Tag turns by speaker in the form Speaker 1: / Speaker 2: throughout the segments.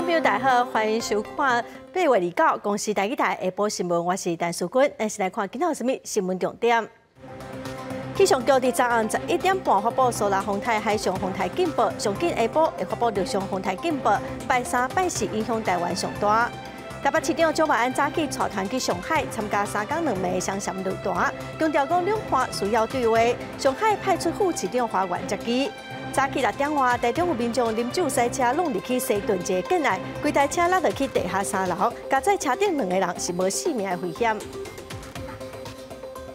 Speaker 1: 眾朋友大家好，歡迎收看8月29公視台語台下晡新聞，我是陳淑君。咱先來看今仔有啥物新聞重點。氣象局佇昨暗11點半發布蘇拉風台海上風台警報，上緊下晡會發布陸上風台警報，拜三、拜四影響台灣上大。台北市長蔣萬安早起帶團去上海參加3工2暝的雙暹論壇，強調講兩岸需要對話。上海派出副市長華源接機。早起6點外，台中有民眾啉酒駛車挵入去西屯一個建案，規台車落落去地下三樓，駕駛車頂兩个人是無性命的危險。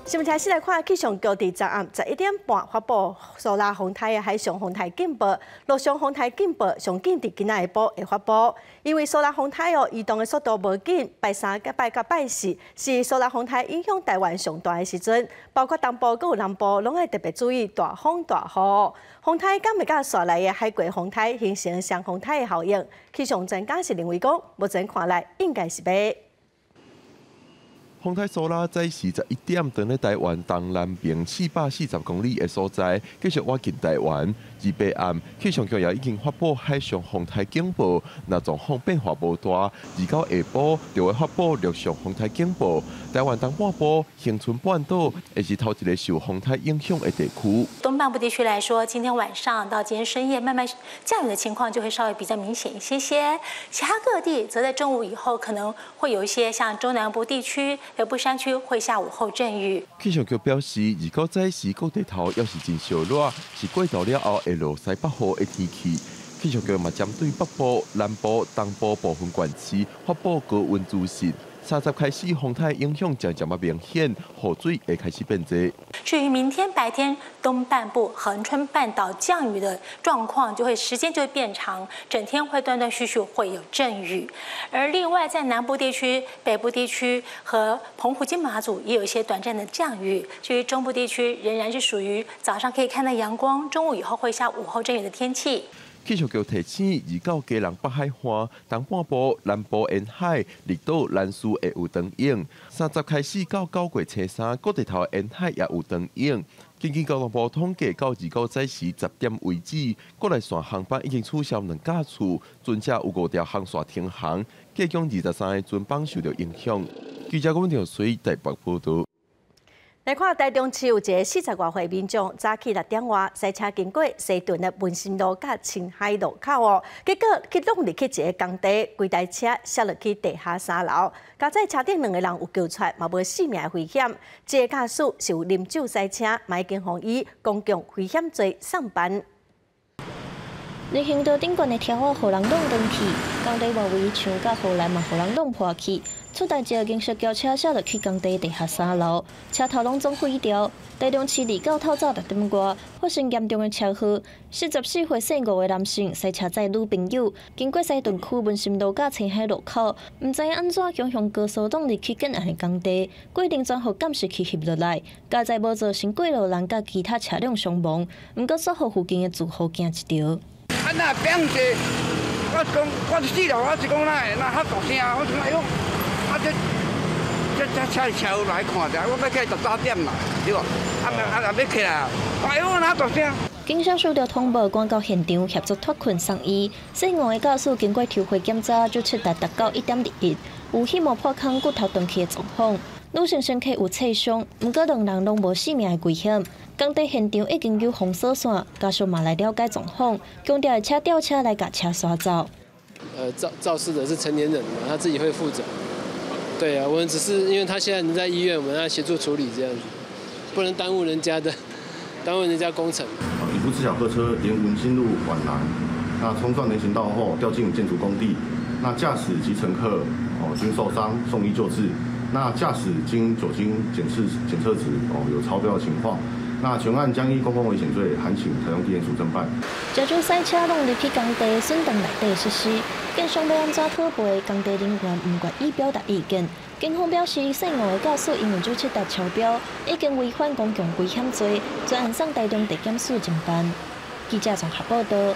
Speaker 1: 新聞開始來看，氣象局佇昨暗11點半發布蘇拉風台的海上風台警報，陸上風台警報上緊佇今仔下晡會發布。因為蘇拉風台哦移動的速度無緊，拜三、拜佮拜四是蘇拉風台影響台灣上大的時陣，包括東部閣有南部，攏愛特別注意大風大雨。風台敢會佮紲來的海角風台形成雙風台的效應？氣象專家是認為講，目前看來應該是袂。
Speaker 2: 風台蘇拉在時11點，佇咧台灣東南邊440公里的所在，繼續倚近台灣。28暗，氣象局也已經發布海上風台警報，若狀況變化無大，29下晡就會發布陸上風台警報。台灣東半部、恆春半島會是頭一个受風台影響的地區。
Speaker 3: 東半部地區來說，今天晚上到今天深夜，慢慢降雨的情況就會稍微比較明顯一些些。其他各地則在中午以後可能會有一些，像中南部地區、北部山區會下午後陣雨。
Speaker 2: 氣象局表示，29早時各地頭猶是真燒熱，是過晝了後會落西北雨的天氣。氣象局嘛針對北部、南部、東部部分縣市發布高溫資訊。30開始，風台影響漸漸仔明顯，雨水會開始變濟。
Speaker 3: 至於明天白天，東半部恆春半島降雨的狀況就會時間就會變長，整天會斷斷續續會有陣雨。而另外在南部地區、北部地區和澎湖金馬祖也有一些短暫的降雨。至於中部地區，仍然是屬於早上可以看到陽光，中午以後會下午後陣雨的天氣。
Speaker 2: 氣象局提醒，29基隆北海岸、東半部、南部沿海、綠島、南勢會有長湧。30開始到9月初三，各地頭沿海也有長湧。根據交通部統計，到29早時10點為止，國內線航班已經取消兩架次，船隻有五條航線停航，計共23个船班受到影響。記者郭文水台北報道。
Speaker 1: 來看台中市有一个40外歲民眾，早起6點外駛車經過西屯的文心路佮清海路口哦，結果去挵入去一个工地，規台車摔落去地下三樓，駕駛車頂兩个人有救出來，嘛無性命的危險。這个駕駛是有啉酒駛車，嘛已經予以公共危險罪送辦。
Speaker 4: 人行道頂懸的柱仔予人挵斷去，工地外圍牆佮護欄嘛予人挵破去。出代誌銀色轎車摔落去工地地下三樓，車頭攏總毀掉。台中市29透早6點外發生嚴重的車禍，44歲姓吳的男性駛車載女朋友，經過西屯區文心路佮清海路口，毋知影按怎強向高速擋入去建案的工地，過程全予監視器翕落來，佳哉無造成過路人佮其他車輛傷亡，毋過煞予附近的住戶驚一趒。
Speaker 5: 啊，那變者，我講我死了，我是講哪會哪較大聲，我講哎喲，啊這這這車車來看者，我欲起來就早點啦，對無？啊啊啊欲起來，哎喲，哪大聲？
Speaker 4: 警消收到通報，趕到現場協助脫困送醫。姓吳的駕駛經過抽血檢查，酒測值達到1.21，有氣膜破空、骨頭斷去的狀況。女性身體有擦傷，毋過兩人攏無性命的危險。工地現場已經有封鎖線，家屬嘛來了解狀況，強調會請吊車來共車徙走。
Speaker 6: 肇事的是成年人嘛，他自己會負責。對啊，我們只是因為他現在人在醫院，我們要協助處理這樣子，不能耽誤人家的，耽誤人家工程。
Speaker 7: 乙福自小客車沿文心路往南，那衝撞人行道後掉進建築工地，那駕駛及乘客哦均受傷，送醫救治。那駕駛經酒精檢測值哦有超標的情況。那全案將依公共危險罪，函請台中地檢署偵辦。
Speaker 4: 食酒駛車挵入去工地，損斷內底設施，建商欲按怎討賠？工地人員毋願意表達意見。警方表示，姓吳的駕駛因為酒測值超標，已經違反公共危險罪，全案送台中地檢署偵辦。記者綜合報道。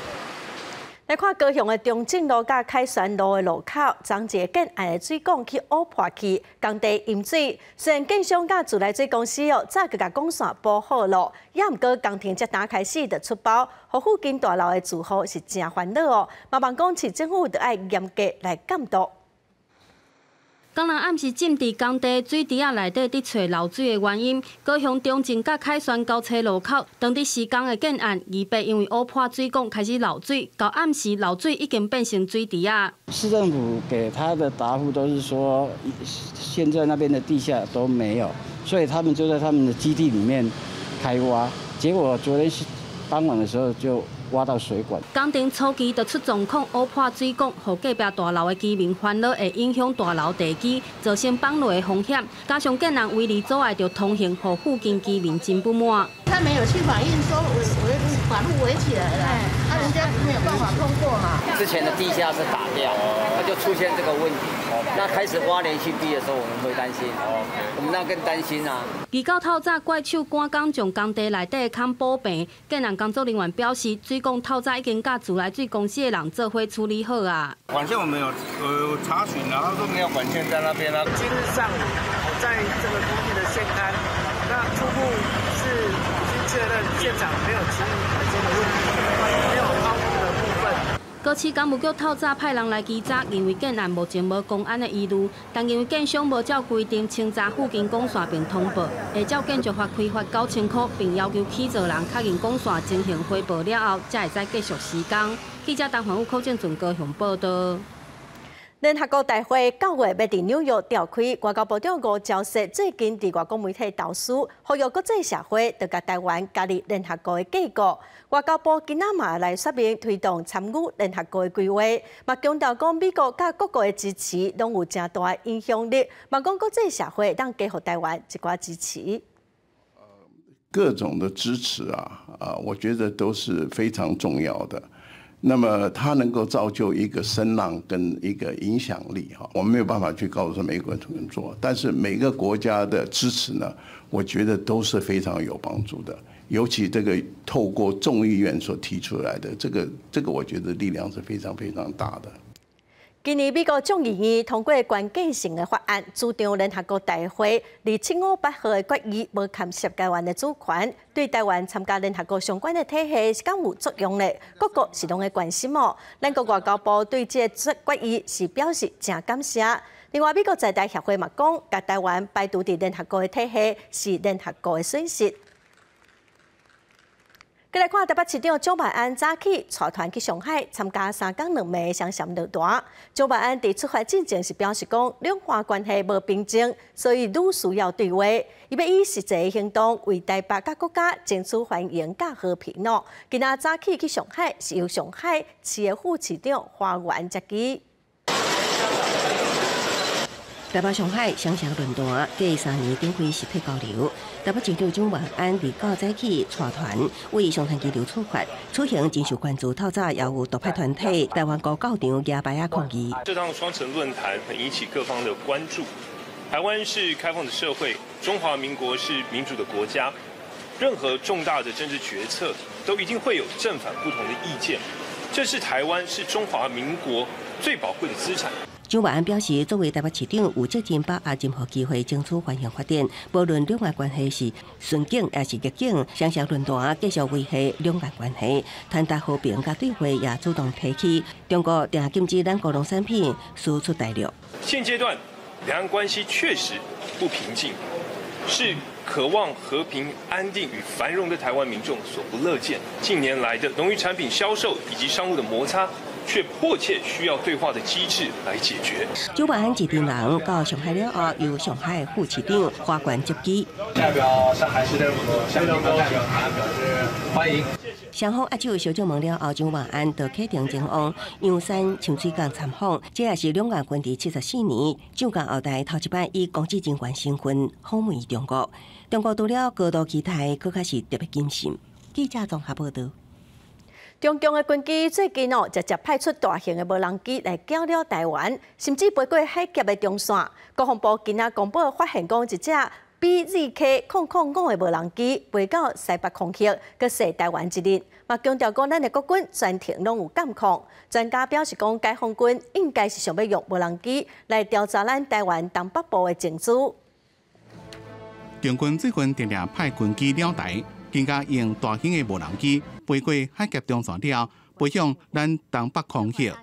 Speaker 1: 來看高雄的中正路佮凱旋路的路口，昨一个建案的水管去挖破去，工地淹水。雖然建商佮自來水公司哦，早就共管線補好囉，也毋過工程才剛開始就出包，予附近大樓的住戶是誠煩惱哦。嘛望講市政府著愛嚴格來監督。
Speaker 8: 工人暗時浸佇工地水池仔內底，佇揣漏水的原因。高雄中正佮凱旋交叉路口，當佇施工的建案，二八因為挖破水管開始漏水，到暗時漏水已經變成水池仔。
Speaker 9: 市政府給他的答覆都是說，現在那邊的地下都沒有，所以他們就在他們的基地裡面開挖，結果昨天傍晚的時候就挖到水管。
Speaker 8: 工程初期就出狀況，挖破水管，予隔壁大樓的居民煩惱，會影響大樓地基，造成崩落的風險。加上建案違例阻礙著通行，予附近居民真不滿。
Speaker 10: 他沒有去反映說圍把路圍起來了，啊，人家沒有辦法通過嘛。
Speaker 11: 之前的地下室打掉，那就出現這個問題。那開始挖連續壁的時候，我們會擔心，我們那更擔心啊。
Speaker 8: 二九透早怪手趕工將工地內底的坎補平，建案工作人員表示，水管透早已經佮自來水公司的人做伙處理好啊。
Speaker 12: 管線我們有查詢，然後說沒有管線在那邊啊。
Speaker 13: 今日上午我在這個工地的現勘，那初步是已經確認現場沒有其餘管線的問題，沒有拋物的部分。
Speaker 8: 高市工務局透早派人來稽查，認為建案目前無工安的疑慮，但認為建商無照規定清查附近管線並通報，會照建築法開罰9000箍，並要求起造人確認管線情形回報了後，才會使繼續施工。記者陳環武考證從高雄報道。
Speaker 1: 聯合國大會9月欲佇紐約召開，外交部長吳釗燮最近佇外國媒體投書，呼籲國際社會著共台灣加入聯合國的計劃。外交部今仔嘛來說明推動參與聯合國的規劃，嘛強調講美國佮各國的支持攏有誠大的影響力，嘛講國際社會會當給予台灣一寡支持。
Speaker 14: 各種的支持啊，我覺得都是非常重要的。那麼它能夠造就一個聲浪跟一個影響力哈，我們沒有辦法去告訴每個人怎麼做，但是每個國家的支持呢，我覺得都是非常有幫助的。尤其這個透過眾議院所提出來的這個，我覺得力量是非常非常大的。
Speaker 1: 今年美國眾議院通過關鍵性的法案，主張聯合國大會2758號的決議無牽涉台灣的主權，對台灣參加聯合國相關的體系是敢有作用咧？各國是攏會關心哦。咱國外交部對這個決議是表示誠感謝。另外，美國在台協會嘛講，共台灣排除佇聯合國的體系是聯合國的損失。過來看台北市長蔣萬安早起帶團去上海參加3工2暝的雙城論壇。蔣萬安佇出發進前是表示講，兩岸關係無平靜，所以愈需要對話。伊欲以實際行動為台北佮國家爭取繁榮佮和平哦。今仔早起去上海是由上海市的副市長華源接機。
Speaker 15: 台北上海雙城論壇隔3年展開實體交流。台北市長蔣萬安29早起帶團為雙城機場出發，此行真受關注。透早也有獨派團體台灣高教場舉牌仔抗議。
Speaker 16: 這趟雙城論壇很引起各方的關注。台灣是開放的社會，中華民國是民主的國家，任何重大的政治決策都一定會有正反不同的意見，這是台灣是中華民國最寶貴的資產。
Speaker 15: 蔣萬安表示，作為台北市長，有責任把握任何機會爭取繁榮發展。無論兩岸關係是順境抑是逆境，雙城論壇繼續維繫兩岸關係，傳達和平佮對話也主動提起。中國定禁止咱國農產品輸出大陸。
Speaker 16: 現階段兩岸關係確實不平靜，是渴望和平、安定與繁榮的台灣民眾所不樂見。近年來的農漁產品銷售以及商務的摩擦，卻迫切需要對話的機制來解決。
Speaker 15: 蔣萬安一行人到上海了後，由上海副市長華源接機。
Speaker 17: 代表上海市政府向你們代表團表示歡迎。
Speaker 15: 雙方握手相接問了後，蔣萬安就啟程前往洋山清水港參訪，這也是兩岸分治74年，蔣家後代頭一擺以公職人員身份訪問中國。中國除了高度期待，閣較是特別謹慎。記者綜合報道。
Speaker 1: 中共的軍機最近哦，直接派出大型的無人機來攪擾台灣，甚至飛過海峽的中線。國防部今仔公布發現，講一隻 BZK 005的無人機飛到西北空域，閣射台灣一日，嘛強調講咱的國軍全程攏有監控。專家表示講，解放軍應該是想欲用無人機來調查咱台灣東北部的情資。
Speaker 18: 共軍最近定定派軍機繞台，更加用大型的無人機飛過海峽中線了，飛向咱東北空域。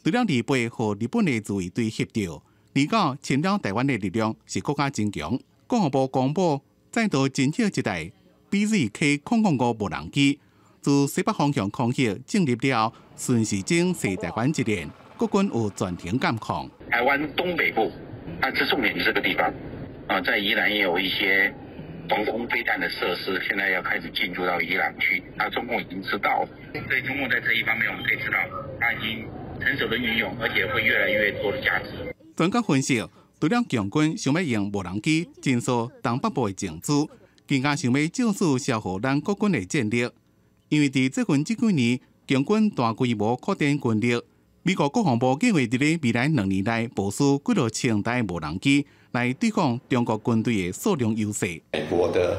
Speaker 18: 除了二八予日本的自衛隊翕著，二九侵擾台灣的力量是閣較增強。國防部公布再度偵測一台 BZK 005無人機，自西北方向空域進入了順時針射台灣一連，國軍有全程監控。
Speaker 19: 台灣東北部，啊，這重點是這個地方，啊，在宜蘭也有一些防空飛彈的設施，現在要開始進駐到宜蘭去，啊，中共已經知道，所以中共在這一方面，我們可以知道，它已經成熟的運用，而且會越來越多的價值。
Speaker 18: 專家分析，除了共軍想欲用無人機偵搜東北部的情資，更加想欲藉此消耗咱國軍的戰力。因為佇最近這幾年，共軍大規模擴展軍力，美國國防部計劃佇咧未來2年內部署幾若千台無人機，來對抗中國軍隊的數量優勢。
Speaker 20: 美國的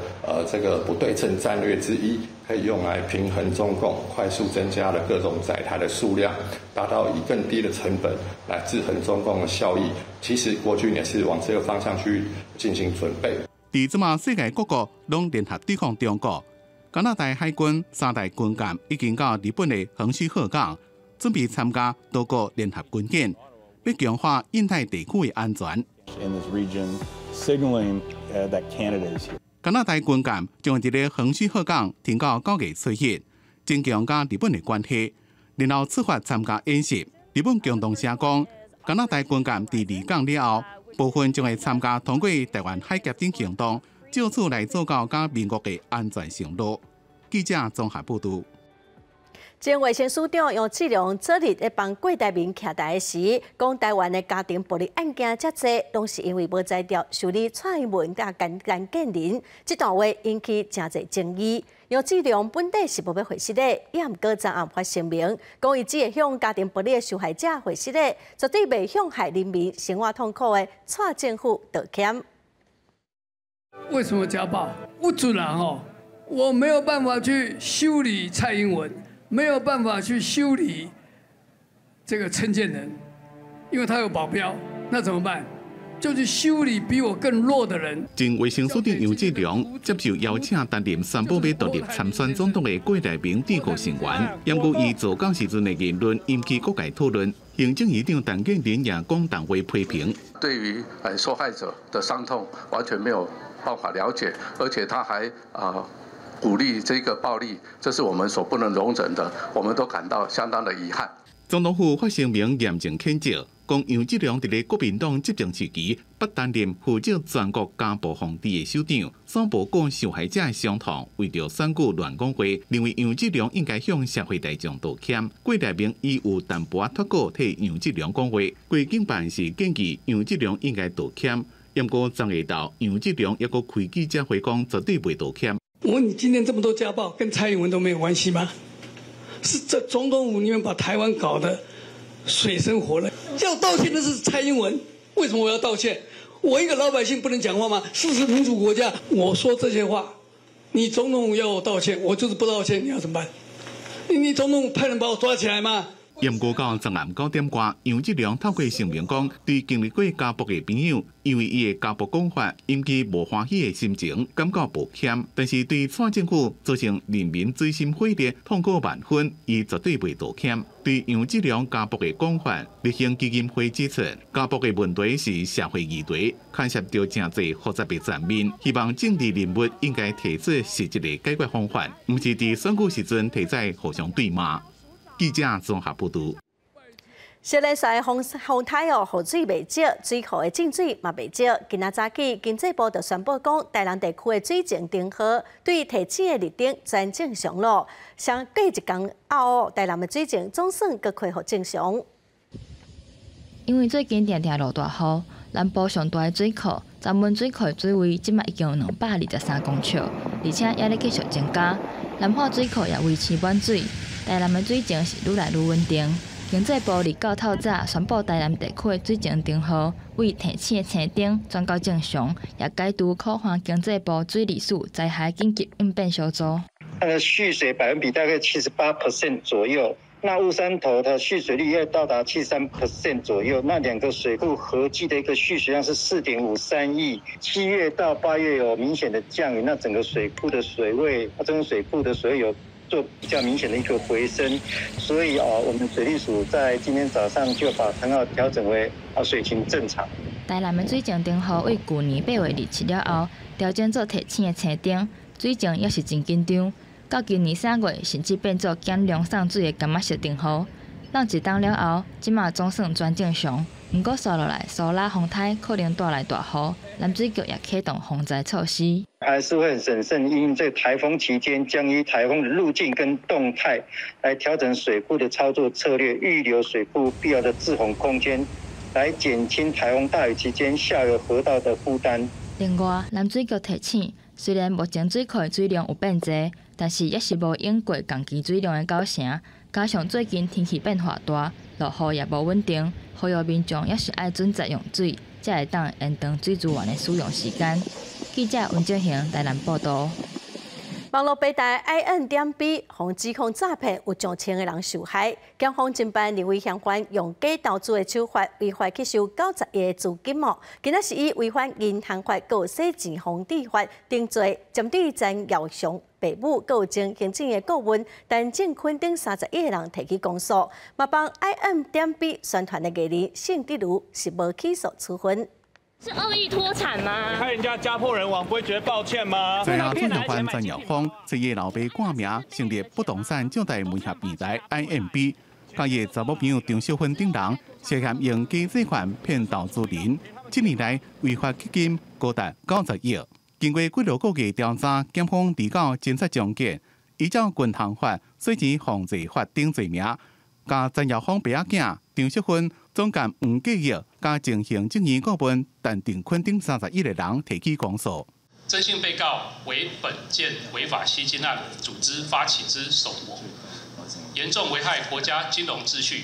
Speaker 20: 這個不對稱戰略之一，可以用來平衡中共快速增加了各種載台的數量，達到以更低的成本來制衡中共的效益。其實國軍也是往這個方向去進行準備。
Speaker 18: 佇這馬世界各國攏聯合對抗中國，加拿大海軍三台軍艦已經到日本的橫須賀港，準備參加多國聯合軍演，欲強化印太地區的安全。
Speaker 21: In this region, signaling that Canada is here.
Speaker 18: 加拿大軍艦將佇咧橫須賀港停到9月初1日，增強佮日本的關係，然後出發參加演習。日本共同社講，加拿大軍艦佇離港了後，部分將會參加通過台灣海峽等行動，藉此來做到佮盟國的安全承諾。記者綜合報導。
Speaker 1: 前衛生署長楊志良昨日咧幫郭台銘徛台時，講台灣的家庭暴力案件遮濟，攏是因為無才調修理蔡英文佮陳建仁，這段話引起誠濟爭議。楊志良本底是無欲回失禮，也毋過昨暗發聲明，講伊只會向家庭暴力的受害者回失禮，絕對袂向害人民生活痛苦的蔡政府道歉。
Speaker 22: 為什麼家暴？不准啊！吼，我沒有辦法去修理蔡英文。沒有辦法去修理這個陳建仁，因為他有保鏢，那怎麼辦？就去修理比我更弱的人。
Speaker 18: 前衛生署長楊志良接受邀請擔任宣布欲獨立參選總統的郭台銘智庫成員，毋過伊做講時陣的言論引起各界討論。行政院長陳建仁也講重話批評。
Speaker 23: 對於受害者的傷痛完全沒有辦法了解，而且他還鼓勵這個暴力，這是我們所不能容忍的，我們都感到相當的遺憾。
Speaker 18: 總統府發聲明嚴正譴責，講楊志良佇咧國民黨執政時期，捌擔任負責全國家暴防治的首長，所報告受害者的傷痛，為著選舉亂講話，認為楊志良應該向社會大眾道歉。郭台銘伊有淡薄仔脫稿替楊志良講話，國警辦是建議楊志良應該道歉，毋過昨下晝楊志良猶閣開記者會講絕對袂道歉。
Speaker 22: 我問你，今天這麼多家暴跟蔡英文都沒有關係嗎？是這總統府裡面把台灣搞得水深火熱。要道歉的是蔡英文，為什麼我要道歉？我一個老百姓不能講話嗎？是不是民主國家？我說這些話，你總統府要我道歉，我就是不道歉，你要怎麼辦？你總統派人把我抓起來嗎？
Speaker 18: 毋過到昨暗9點外，楊志良透過聲明講，對經歷過家暴的朋友，因為伊的家暴講法引起無歡喜的心情，感覺抱歉。但是對蔡政府造成人民水深火熱、痛苦萬分，伊絕對袂道歉。對楊志良家暴的講法，立行基金會指出，家暴的問題是社會議題，牽涉著誠濟複雜的層面，希望政治人物應該提出實質的解決方法，毋是佇選舉時陣提出互相對罵。記者綜合報導。
Speaker 1: 小禮賽風風颱哦，雨水袂少，水庫的進水嘛袂少。今仔早起，經濟部就宣布講，台南地區的水情燈號對提醒的日燈全正常咯。相過一工後，台南的水情總算閣恢復正常。
Speaker 24: 因為最近定定落大雨，南部上大的水庫石門水庫的水位這馬已經有223公尺，而且猶咧繼續增加。南化水庫也維持滿水，台南的水情是愈來愈穩定。經濟部29透早宣布，台南地區的水情燈號為提醒的青燈轉到正常，也解除苦旱經濟部水利署災害緊急應變小組。
Speaker 2: 它的蓄水百分比大概78% 左右，那烏山頭的蓄水率要到達73% 左右，那兩個水庫合計的一個蓄水量是4.53億。7月到8月有明顯的降雨，那整個水庫的水位，這種水庫的水位有做比較明顯的一個回升，所以啊，我們水利署在今天早上就把燈號調整為啊水情正常。
Speaker 24: 台南的水情燈號為舊年8月27了後調整做提醒的青燈，水情猶是真緊張。到今年3月，甚至變做減量送水的柑仔色燈號。挵一冬了後，這馬總算轉正常。毋過紲落來，蘇拉風颱可能帶來大雨，南水局也啟動防災措施。
Speaker 2: 還是會很審慎，因應颱風期間將依颱風的路徑跟動態來調整水庫的操作策略，預留水庫必要的滯洪空間，來減輕颱風大雨期間下游河道的負擔。
Speaker 24: 另外，南水局提醒，雖然目前水庫的水量有變濟，但是猶是無湧過同期水量的9成。加上最近天氣變化大，落雨也無穩定，呼籲民眾猶是愛準時用水，才會當延長水資源的使用時間。記者溫正賢台南報導。
Speaker 1: 網路平台 IN.B 予指控詐騙，有上千个人受害。檢方偵辦認為嫌犯用假投資的手法違法吸收90億的資金哦。今仔是以違反銀行法、佮洗錢防治法定罪，針對陳耀祥爸母、佮前行政的顧問陳正坤等31个人提起公訴，嘛幫 IN.B 宣傳的藝人盛德如是無起訴處分。
Speaker 3: 是惡意脫產嗎？
Speaker 16: 看人家家破人亡，不會覺得抱歉嗎？
Speaker 18: 在啊，主嫌犯陳耀芳，這伊老爸掛名成立不動產借貸媒合平台 IMB，佮伊查某朋友張秀芬等人涉嫌用假借款騙投資人，這年來違法吸金高達90億。經過幾落個月調查，檢方提交偵察終結，依照銀行法、洗錢防治法等罪名，共陳耀芳爸仔囝張淑芬、總監黃繼業、佮前行政院顧問陳定坤等31个人提起公訴。
Speaker 5: 偵信被告為本件違法吸金案組織發起之首謀，嚴重危害國家金融秩序，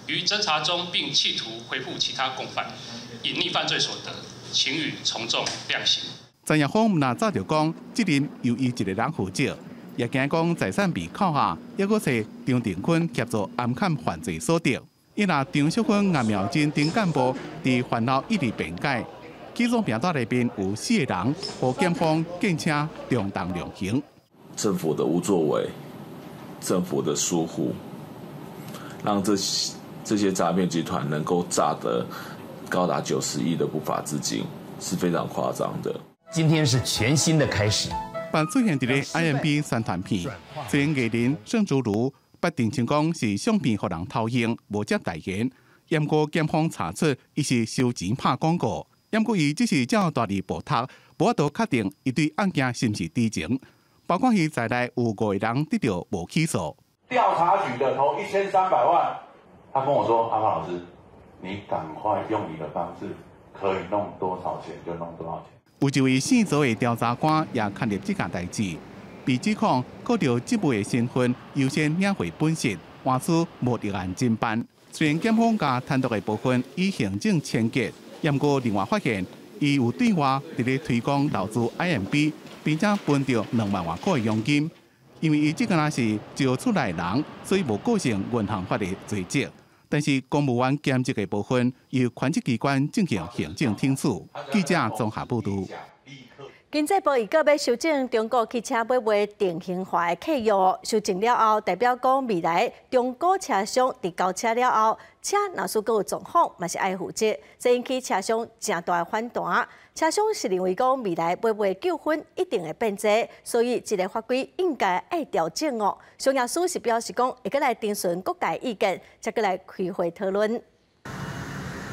Speaker 5: 於偵查中並企圖回復其他共犯，隱匿犯罪所得，請予從重量刑。
Speaker 18: 陳耀芳若早就講，責任由伊一个人負責，也驚講財產被扣下，猶閣揣張定坤協助暗崁犯罪所得。伊若張淑芬、顏妙珍等幹部佇犯後一直辯解，起訴名單內面有4个人，予檢方建請重重量刑。
Speaker 6: 政府的無作為，政府的疏忽，讓這些詐騙集團能夠詐得高達90億的不法資金，是非常誇張的。
Speaker 25: 今天是全新的開始。
Speaker 18: 但出現佇咧 IMB 宣傳片，前藝人盛竹如捌澄清講是相片予人偷用，無接代言。毋過檢方查出，伊是收錢拍廣告。毋過伊只是照大字報讀，無法度確定伊對案件是毋是知情。包括伊在內有5个人得著無起訴。
Speaker 26: 調查局的投1300萬，他跟我說：阿發老師，你趕快用你的方式，可以弄多少錢就弄多少錢。
Speaker 18: 有一位姓周的調查官也牽入這件代誌，被指控顧著職務的身份優先領回本席，換取無立案偵辦。雖然檢方共貪瀆的部分以行政懲結，毋過另外發現，伊有對外佇咧推廣投資 IMB，並且分著2萬外塊的佣金。因為伊這個若是招出來人，所以無構成銀行法的罪責。但是公務員兼職的部分，由權責機關進行行政聽取。記者綜合報導。
Speaker 1: 經濟部預告欲修正中古汽車買賣定型化的契約，修正了後，代表講未來中古車商佇交車了後，車若是閣有狀況，嘛是愛負責，這引起車商誠大的反彈。車商是認為講未來買賣糾紛一定會變濟，所以這个法規應該愛調整哦。商業司是表示講會閣來徵詢各界意見，才閣來開會討論。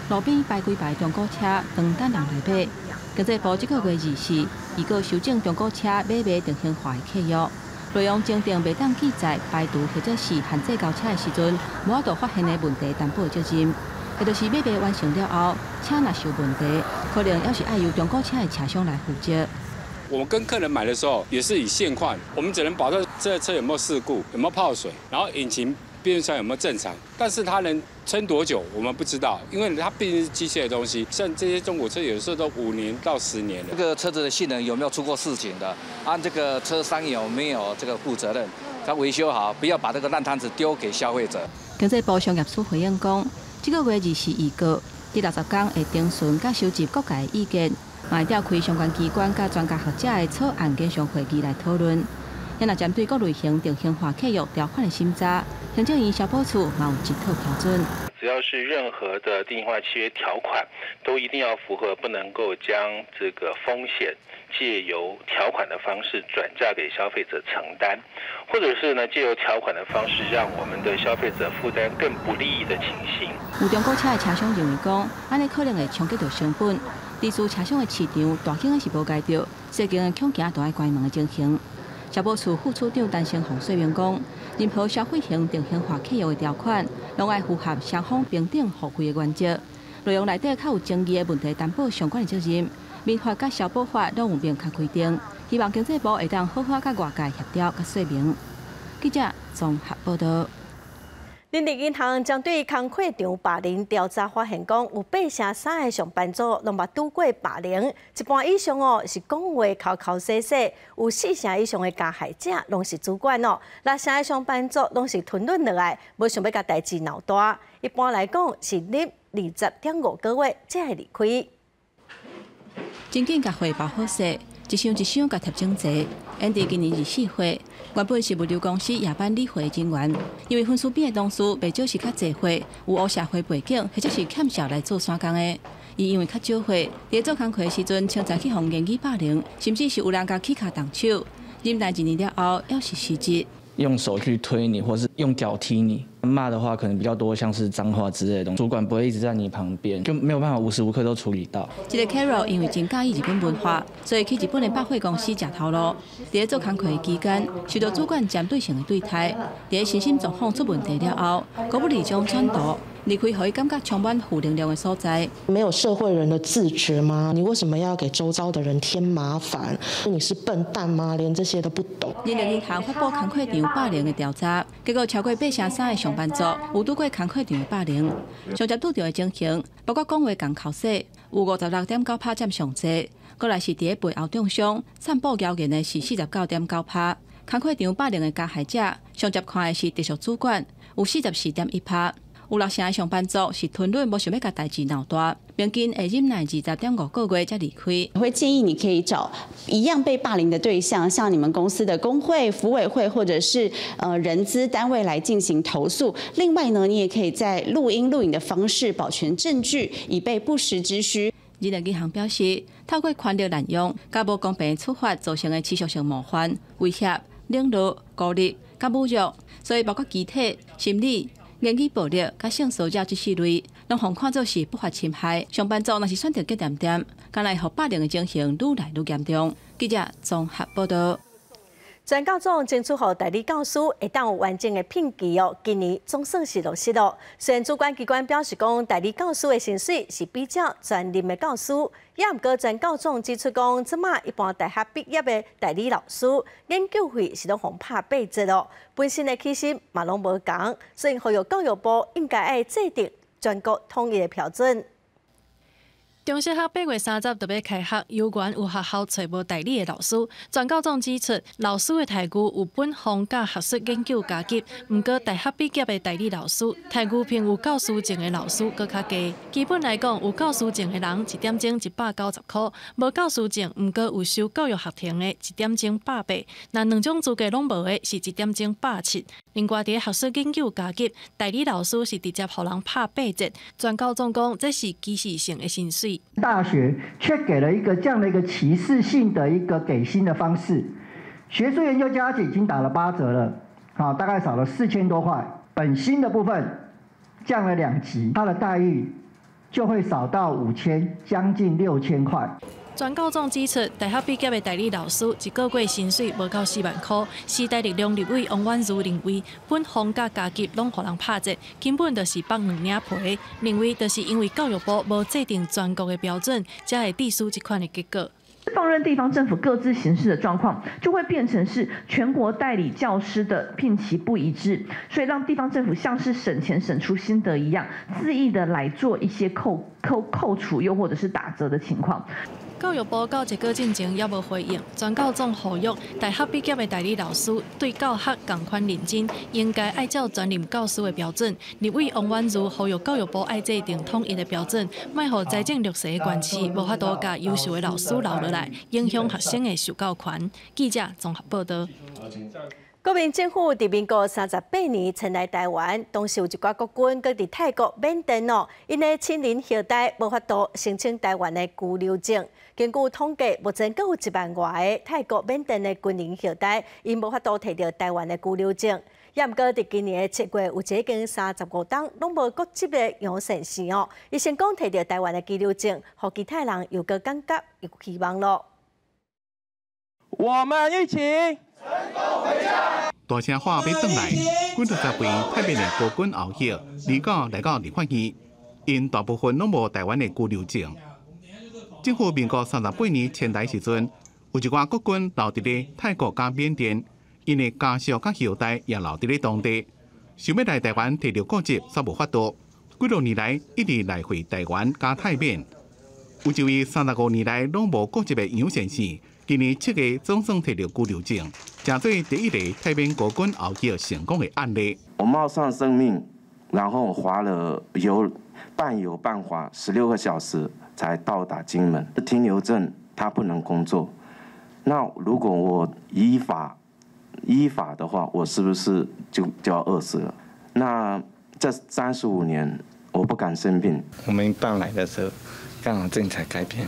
Speaker 27: 路邊排幾排中古車，等等人來買。經濟部這个月24預告修正中古車買賣定型化的契約，內容增訂袂當記載排除或者是限制交車的時陣，無法度發現的問題擔保責任。也就是買賣完成了後，車若是有問題，可能猶是愛由中古車的車商來負責。
Speaker 28: 我們跟客人買的時候也是以現況，我們只能保證這車有沒有事故，有沒有泡水，然後引擎
Speaker 4: 變速箱有沒有正常，但是它能撐多久，我們不知道，因為它畢竟是機械的東西。像這些中古車，有時候都5年到10年了。
Speaker 7: 這個車子的性能有沒有出過事情的？按這個車商有沒有這個負責任？他維修好，不要把這個爛攤子丟給消費者。
Speaker 27: 經濟部商業署回應講，這個月24預告，佇60天會徵詢佮收集各界的意見，嘛會召開相關機關佮專家學者的草案研商會議來討論。若針對各類型定型化契約條款的審查，行政院消保處嘛有一套標準。
Speaker 9: 只要是任何的定型化契約條款，都一定要符合，不能夠將這個風險借由條款的方式轉嫁給消費者承擔，或者是呢借由條款的方式讓我們的消費者負擔更不利的情形。
Speaker 27: 有中古車的車商認為講，按呢可能會衝擊著成本，低處車商的市場大間的是無該著，細間的恐驚都愛關門的情形。消保處副處長陳成鳳說明講，任何消費型定型化契約的條款，攏愛符合雙方平等互惠的原則。內容內底較有爭議的問題，擔保相關的責任，民法佮消保法攏有明確規定。希望經濟部會當好好佮外界協調佮說明。記者綜合報道。
Speaker 1: 人力銀行針對工課場霸凌調查發現，講有8成3的上班族攏捌拄過霸凌，一半以上哦是講話摳摳細細，有4成以上的加害者攏是主管哦，6成的上班族攏是吞忍落來，無想欲共代誌鬧大。一般來講是忍20.5個月才會離開。
Speaker 27: 真緊共貨包好勢，一箱一箱共疊整齊。因佇今年24歲，原本是物流公司夜班理貨人員，因為分數邊的同事袂少是較濟歲，有烏社會背景，或者是欠數來做散工的。伊因為較少歲，佇做工課的時陣，常常去予言語霸凌，甚至是有人共起跤動手。忍耐一年了後，猶是辭職。
Speaker 10: 用手去推你，或是用腳踢你。罵的話可能比較多，像是髒話之類的東西。主管不會一直在你旁邊，就沒有辦法無時無刻都處理到。
Speaker 27: 這個 Carol 因為真佮意日本文化，所以去日本的百貨公司食頭路。佇咧做工課的期間，受到主管針對性的對待。佇咧身心狀況出問題了後，高不離將轉舵，離開予伊感覺充滿負能量的所在。
Speaker 11: 沒有社會人的自覺嗎？你為什麼要給周遭的人添麻煩？你是笨蛋嗎？連這些都不懂。
Speaker 27: 人力銀行發布工課場霸凌的調查，結果超過8成3的上班族有拄過工課場的霸凌。上濟拄著的情形，包括講話共剾洗，有56.9%佔上濟；閣來是佇咧背後中傷、散布謠言的是49.9%。工課場霸凌的加害者，上濟看的是直屬主管，有44.1%。有6成的上班族是吞忍，無想欲共代誌鬧大，平均會忍耐20.5個月才離開。
Speaker 12: 我會建議你可以找一樣被霸凌的對象，像你們公司的工會、福委會或者是人資單位來進行投訴。另外呢，你也可以在錄音錄影的方式保全證據，以備不時之需。
Speaker 27: 人力銀行表示，透過權力濫用、佮無公平處罰造成的持續性冒犯、威脅、冷落、孤立、佮侮辱，所以包括肢體、心理、言語暴力、佮性騷擾這四類，攏予看做是不法侵害。上班族若是選擇閣恬恬，敢會予霸凌的情形愈來愈嚴重。記者綜合報道。
Speaker 1: 全教總爭取予代理教師會當有完整的聘期哦，今年總算是落實咯。雖然主管機關表示講，代理教師的薪水是比照專任的教師，也毋過全教總指出講，這馬一般大學畢業的代理老師研究費是攏予拍八折咯，本身的起薪嘛攏無仝，所以呼籲教育部應該愛制定全國統一的標準。
Speaker 13: 中小學8月30就欲開學，猶原有學校揣無代理的老師。全教總指出，老師的待遇有本方佮學術研究加給，毋過大學畢業的代理老師待遇比有教師證的老師閣較低。基本來講，有教師證的人一點鐘190塊，無教師證毋過有修教育學程的，一點鐘180。若兩種資格攏無的，是一點鐘170。另外，佇學術研究加給，代理老師是直接予人拍八折。全教總講，這是歧視性的薪水。
Speaker 28: 大學卻給了一個這樣的一個歧視性的一個給薪的方式，學術研究加給已經打了8折了，好，大概少了4000多塊。本薪的部分降了2級，他的待遇就會少到5000，將近6000塊。
Speaker 13: 全教總指出，大學畢業的代理老師一個月薪水無夠4萬塊。時代力量立委王婉諭認為，本俸佮加給攏予人拍折，根本就是綁兩領皮。認為就是因為教育部無制定全國的標準，才會致使這款的結果。
Speaker 8: 放任地方政府各自行事的狀況，就會變成是全國代理教師的聘期不一致，所以讓地方政府像是省錢省出心得一樣，恣意的來做一些扣除，又或者是打折的情況。
Speaker 13: 教育部到一個進前猶無回應，全教總呼籲大學畢業的代理老師對教學仝款認真，應該愛照專任教師的標準。立委王婉嫠呼籲教育部愛制定統一的標準，莫予財政弱勢的縣市無法度共優秀的老師留落來，影響學生的受教權。記者綜合報道。
Speaker 1: 國民政府佇民國38年遷來臺灣，當時有一寡國軍閣佇泰國、緬甸哦，𪜶的親人後代無法度申請臺灣的居留證。根據統計，目前閣有1萬外个泰國、緬甸的軍人後代，𪜶無法度提著臺灣的居留證。也毋過佇今年的7月，有一個已經35冬攏無國籍的楊先生哦，伊成功提著臺灣的居留證，予其他人又閣感覺有希望囉。
Speaker 14: 我們一起。
Speaker 18: 大聲喊欲轉來，幾若十位泰緬的國軍後裔，29來到立法院，𪜶大部分攏無臺灣的居留證。政府民國38年遷台時陣，有一寡國軍留佇咧泰國佮緬甸，𪜶的家屬佮後代也留佇咧當地，想欲來臺灣提著國籍，煞無法度。幾若年來一直來回臺灣佮泰緬。有一位35年來攏無國籍的楊先生，今年7月總算提著居留證，成做第一個泰緬國軍後裔成功的案例。
Speaker 15: 我冒上生命，然後划了游半游半划16個小時才到達金門。停留證他不能工作，那如果我依法的話，我是不是就要餓死了？那這35年我不敢生病。
Speaker 17: 我們辦來的時候，剛好政策改變，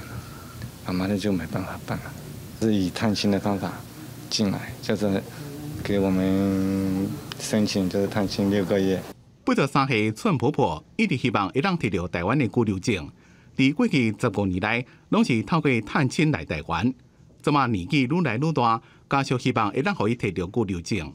Speaker 17: 媽媽的就沒辦法辦了。是以探親的方法進來，就是給我們申請，就是探親6個月。
Speaker 18: 83歲寸婆婆一直希望會當提著臺灣的居留證，佇過去15年來，攏是透過探親來臺灣。這馬年紀愈來愈大，家屬希望會當予伊提著居留證。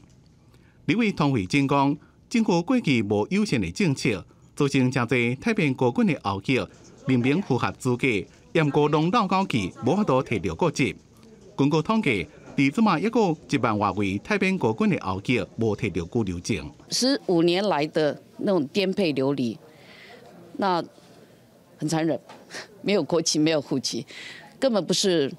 Speaker 18: 立委湯惠珍講，政府過去無友善的政策，造成誠濟泰緬國軍的後裔明明符合資格，毋過攏落勾去，無法度提著國籍。根據統計，佇這馬抑閣1萬外位泰緬國軍的後裔無提著居留證。
Speaker 19: 15年來的那種顛沛流離，那很殘忍，沒有國籍，沒有戶籍，根本不是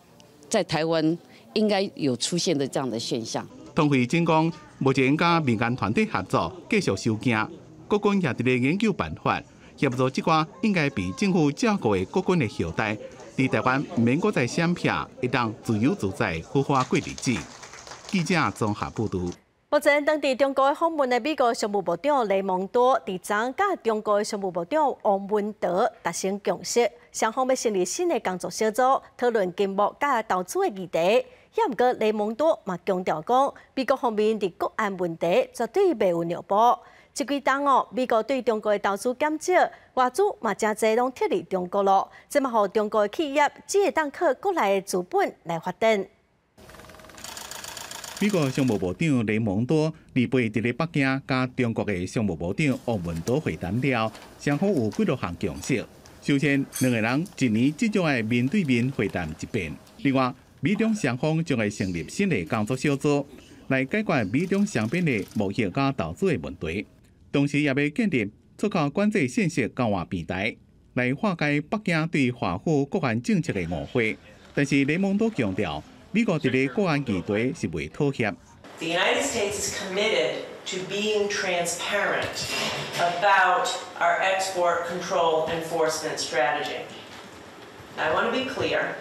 Speaker 19: 在台灣應該有出現的這樣的現象。
Speaker 18: 湯惠珍講，目前佮民間團體合作，繼續收驚，國軍也佇咧研究辦法，協助這寡應該被政府照顧的國軍的後代。佇臺灣毋免閣再閃避，會當自由自在好好過日子。記者綜合報導。
Speaker 1: 目前當地中國訪問的美國商務部長雷蒙多，佇昨佮中國商務部長王文濤達成共識，雙方欲成立新的工作小組，討論經貿佮投資的議題。也毋過雷蒙多嘛強調講，美國方面佇國安問題絕對袂有讓步。這幾冬哦，美國對中國的投資減少，外資嘛誠濟攏撤離中國囉，這嘛予中國的企業只會當靠國內的資本來發展。
Speaker 18: 美國商務部長雷蒙多禮拜佇咧北京，佮中國的商務部長王文濤會談了，雙方有幾落項共識。首先，兩个人一年至少愛面對面會談一遍。另外，美中雙方將會成立新的工作小組，來解決美中雙邊的貿易佮投資的問題。同時，也欲建立出口管制信息交換平台，來化解北京對華府國安政策的誤會。但是雷蒙多強調，美國佇咧國安議題是袂妥協。
Speaker 20: The United States is committed to being transparent about our export control enforcement strategy. I want to be clear,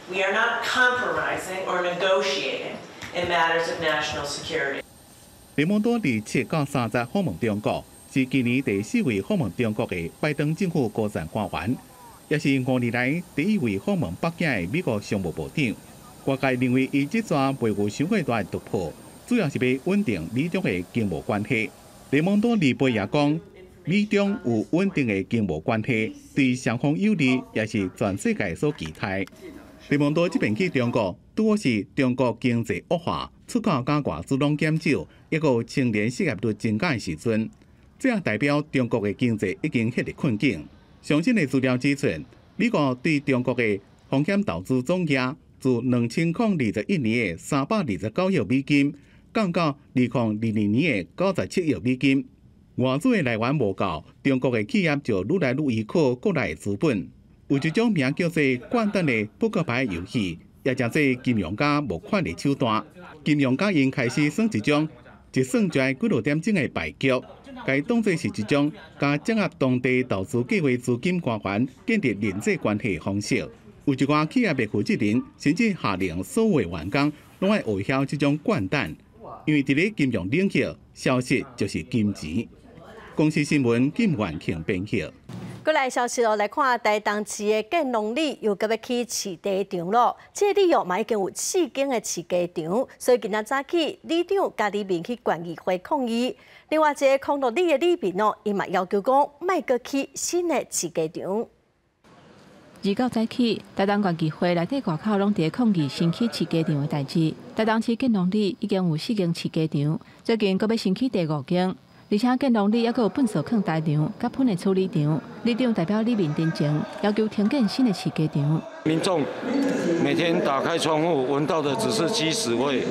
Speaker 20: we are not compromising or negotiating in matters of national security.
Speaker 18: 雷蒙多27到30訪問中國，是今年第四位訪問中國的拜登政府高層官員，也是5年來第一位訪問北京的美國商務部長。外界認為，伊這逝袂有傷過大的突破，主要是欲穩定美中的經貿關係。雷蒙多禮拜也講，美中有穩定的經貿關係，對雙方有利，也是全世界所期待。雷蒙多這擺去中國，拄好是中國經濟惡化、出口佮外資攏減少，抑閣有青年失業率增加的時陣，這也代表中國的經濟已經陷入困境。上新的資料指出，美國對中國的風險投資總額自2021年的329億美金，降到2022年的97億美金。外資的來源無夠，中國的企業就愈來愈依靠國內的資本。有一種名叫做摜等的撲克牌遊戲，也稱做金融家募款的手段。金融家𪜶開始耍一種一算就愛幾落點鐘的敗局，共當做是一種共掌握當地投資計劃資金官員建立人際關係的方式。有一寡企業的負責人甚至下令所有員工攏愛學曉這種摜等，因為佇咧金融領域，消息就是金錢。公視新聞金元慶編譯。
Speaker 1: 過來消息哦，來看台東市的建隆里又閣欲起飼雞場咯。這個里哦嘛已經有四間的飼雞場，所以今仔早起里長佮里民去縣議會抗議。另外一个康樂里的里民哦，伊嘛要求講莫閣起新的飼雞場。
Speaker 27: 29早起，台東縣議會內底外口攏佇咧抗議新起飼雞場的代誌。台東市建隆里已經有四間飼雞場，最近閣欲新起第五間。而且建隆里猶閣有糞埽囥場，佮噴的處理場，里長代表里民陳情，要求停建新的飼雞場。
Speaker 2: 民眾每天打開窗戶，聞到的只是雞屎味。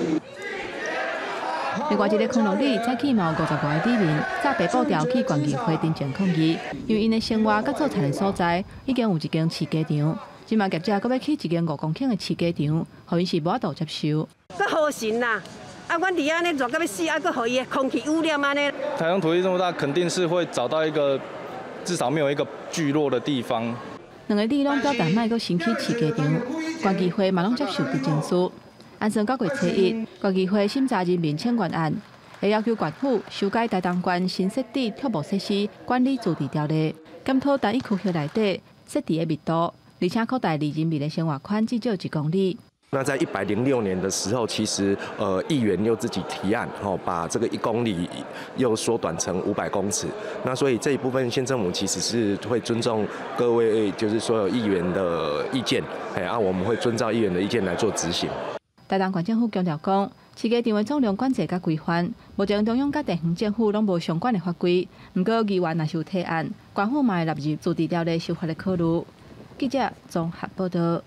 Speaker 27: 另外一个康樂里早起嘛有50外个里民，紮白布條去縣議會陣前抗議，因為𪜶的生活佮做田的所在已經有一間飼雞場，這馬業者閣欲起一間5公頃的飼雞場，予𪜶是無法度接受。
Speaker 3: 閣好神啦！啊，阮佇遐呢熱到欲死，啊，閣予伊的空氣污染按呢。
Speaker 5: 台東土地這麼大，肯定是會找到一個至少沒有一個聚落的地方。
Speaker 27: 兩个里攏表達莫閣新起飼雞場，縣議會嘛攏接受陳情書。按算9月初1，縣議會審查人民請願案，會要求縣府修改台東縣新設置託牧設施管理自治條例，檢討單一區域內底設置的密度，而且擴大離人民的生活圈至少1公里。
Speaker 16: 那在106年的時候，其實議員又自己提案，吼，把這個1公里又縮短成500公尺。那所以這一部分縣政府其實是會尊重各位，就是所有議員的意見，哎啊，我們會遵照議員的意見來做執行。
Speaker 27: 台東縣政府強調講，飼雞場的總量管制佮規範，目前中央佮地方政府攏無相關的法規。毋過議員若是有提案，縣府嘛會納入自治條例修法的考慮。記者綜合報道。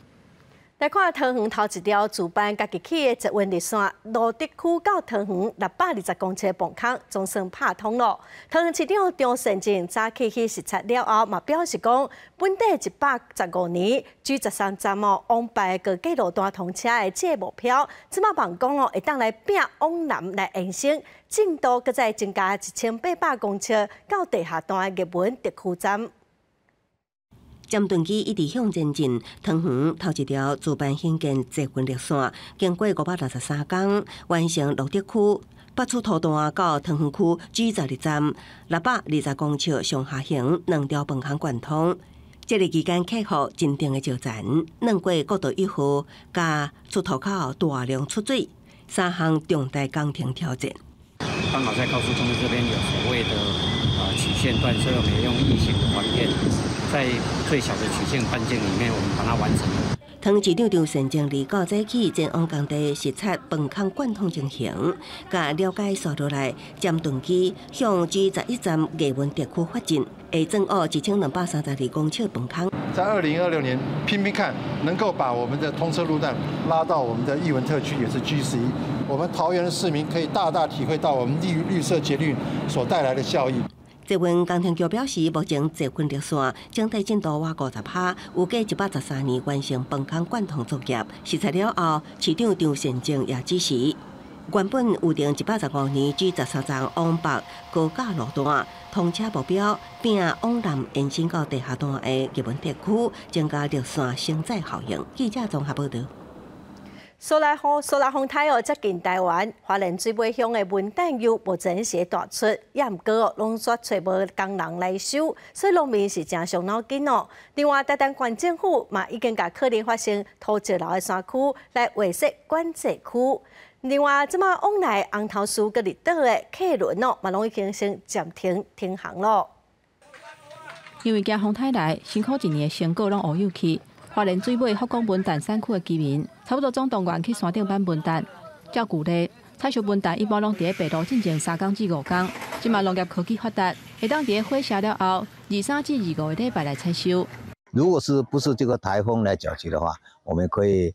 Speaker 1: 來看桃園頭一條自班家己起的捷運綠線，蘆竹區到桃園620公尺磅空總算拍通咯。桃園市長張善政早起去視察了後，嘛表示講，本底115年 G13站哦往北高架路段通車的這个目標，這馬望講哦會當來拼往南來延伸，進度閣再增加1800公尺到地下段的藝文特區站。
Speaker 21: 尖頓機一直向前進，桃園頭一條自辦興建捷運綠線，經過563工，完成蘆竹區北出塗段到桃園區 G12站620公尺上下行兩條磅空貫通。這个期間克服真定的石層，鑽過國道1號，佮出塗口大量出水，三項重大工程挑戰。
Speaker 22: 剛好在高速公路這邊有所謂的曲線段，所以我們用異形的環片，在最小的曲線半徑裡面，我們把它完成了。
Speaker 21: 桃園市長張善政29早起前往工地視察磅空貫通情形，佮了解紲落來尖頓機向 G11站藝文特區發展，會增挖1232公尺磅空。
Speaker 23: 在2026年拼拼看，能夠把我們的通車路段拉到我們的藝文特區，也是 G11。我們桃園的市民可以大大體會到我們綠色捷運所帶來的效益。
Speaker 21: 捷運工程局表示，目前捷運綠線整體進度倚50%，預計113年完成磅空貫通作業。視察了後，市長張善政也指示，原本預定115年 G13站往北高架路段通車目標，並往南延伸到地下段的藝文特區，增加綠線承載效應。記者綜合報道。
Speaker 1: 蘇拉風颱哦，接近台灣，花蓮水尾鄉的文旦柚目前是大出，也毋過哦，攏煞揣無工人來收，所以農民是誠傷腦筋哦。另外，台東縣政府嘛已經共可能發生土石流的山區來劃設管制區。另外，這馬往來紅頭嶼佮綠島的客輪哦，嘛攏已經先暫停停航咯。
Speaker 27: 因為驚風颱來，辛苦一年的成果攏烏有去。花蓮水尾福岡文旦產區的居民，差不多總動員去山頂挽文旦。照舊例，採收文旦一般攏佇咧白露進前3工至5工。這馬農業科技發達，會當佇咧火謝了後，23至25个禮拜來採收。
Speaker 24: 如果是不是這個颱風來攪局的話，我們可以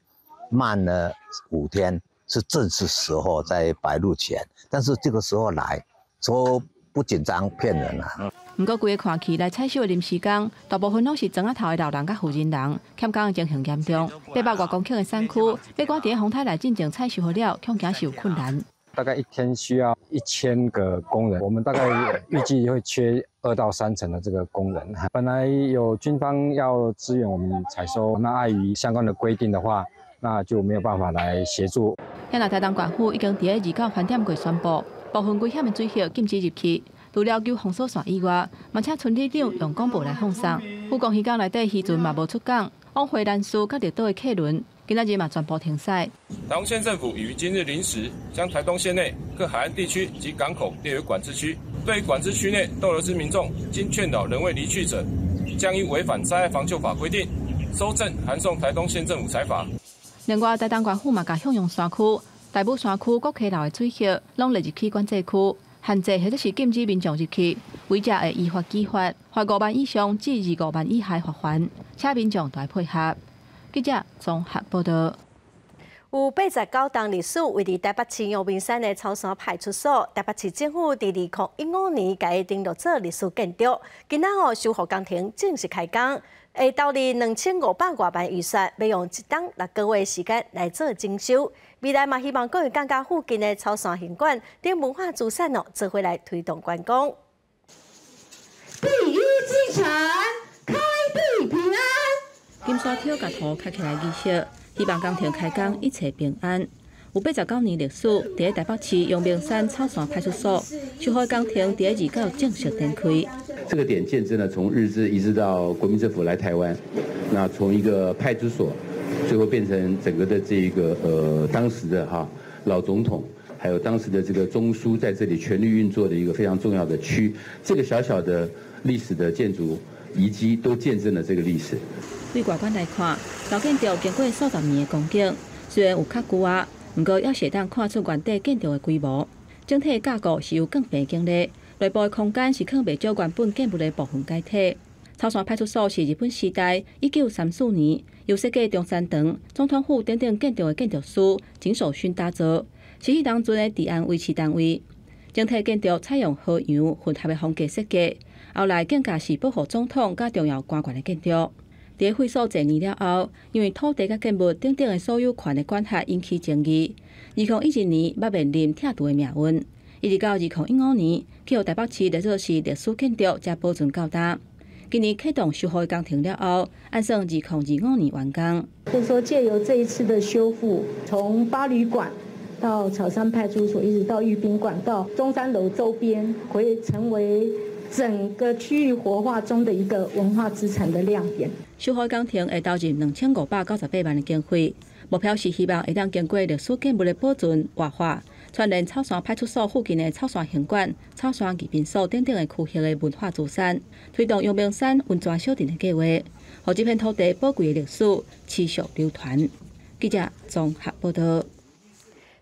Speaker 4: 慢了5天，是正是時候在白鷺前，但是這個時候來說不緊張，騙人啦。
Speaker 27: 毋過，規个看去來採收的臨時工，大部分攏是莊仔頭的老人佮婦人人，欠工的情形嚴重。800外公頃的產區，欲趕佇風颱來進前採收好了，恐驚是有困難。
Speaker 6: 大概一天需要1000個工人，我們大概預計會缺2到3成的這個工人。本來有軍方要支援我們採收，那礙於相關的規定的話，那就沒有辦法來協助。
Speaker 27: 現在台東縣府已經佇咧29飯店過宣布，部分危險的水域禁止入去。除了救封鎖線以外，嘛請村里長用廣播來放送。富岡漁港內底漁船嘛無出港，往回蘭嶼佮綠島的客輪，今仔日嘛全部停駛。
Speaker 7: 台東縣政府已於今日零時，將台東縣內各海岸地區及港口列為管制區。對於管制區內逗留之民眾，經勸導仍未離去者，將依違反災害防救法規定，搜證函送台東縣政府裁罰。
Speaker 27: 另外，台東縣府嘛，共向陽山區、大武山區各溪流的水域，攏列入去管制區。限制或者是禁止民眾入去，違者會依法處罰，罰5萬以上至25萬以下罰鍰，請民眾都愛配合。記者綜合報道。
Speaker 1: 有89棟歷史，位佇台北市陽明山的草山派出所，台北市政府佇2015年共伊登錄做歷史建築，今仔哦修復工程正式開工，會投入2500外萬預算，欲用1冬6個月時間來做整修。未來嘛希望閣會更加附近的草山行館等文化資產哦，做伙來推動觀光。
Speaker 9: 第一進城，開地平安。
Speaker 27: 金沙挑共圖開起來儀式，希望工程開工一切平安。有89年歷史，佇咧台北市陽明山草山派出所修復工程，佇咧29正式展開。
Speaker 10: 這個點見證了從日治一直到國民政府來台灣，那從一個派出所，最後變成整個的這一個當時的哈老總統，還有當時的這個中樞在這裡權力運作的一個非常重要的區。這個小小的歷史的建築遺跡都見證了這個歷史。
Speaker 27: 對外觀來看，老建築經過數十年的光景，雖然有較舊啊，毋過猶是會當看出原底建築的規模。整體架構是由鋼棚建立，內部的空間是囥袂少原本建物的部分解體。草山派出所是日本時代1934年由設計中山堂、總統府等等建築的建築師井守勳打造，是彼當陣的治安維持單位。整體建築採用和洋混合的風格設計，後來更加是保護總統佮重要官員的建築。佇廢所濟年了後，因為土地佮建物等等的所有權的管轄引起爭議。2012年捌面臨拆除的命運，一直到2015年，去予台北市列做是歷史建築，才保存到今。今年啟動修復工程了後，按算2025年完工。
Speaker 24: 就是說，藉由這一次的修復，從八旅館到草山派出所，一直到御賓館，到中山樓周邊，會成為整個區域活化中的一個文化資產的亮點。
Speaker 27: 修復工程會投入2598萬的經費，目標是希望會當經過歷史建物的保存活化，串聯草山派出所附近的草山行館、草山御賓所等等的區域的文化資產，推動陽明山溫泉小鎮的計畫，予這片土地寶貴的歷史持續流傳。記者綜合報道。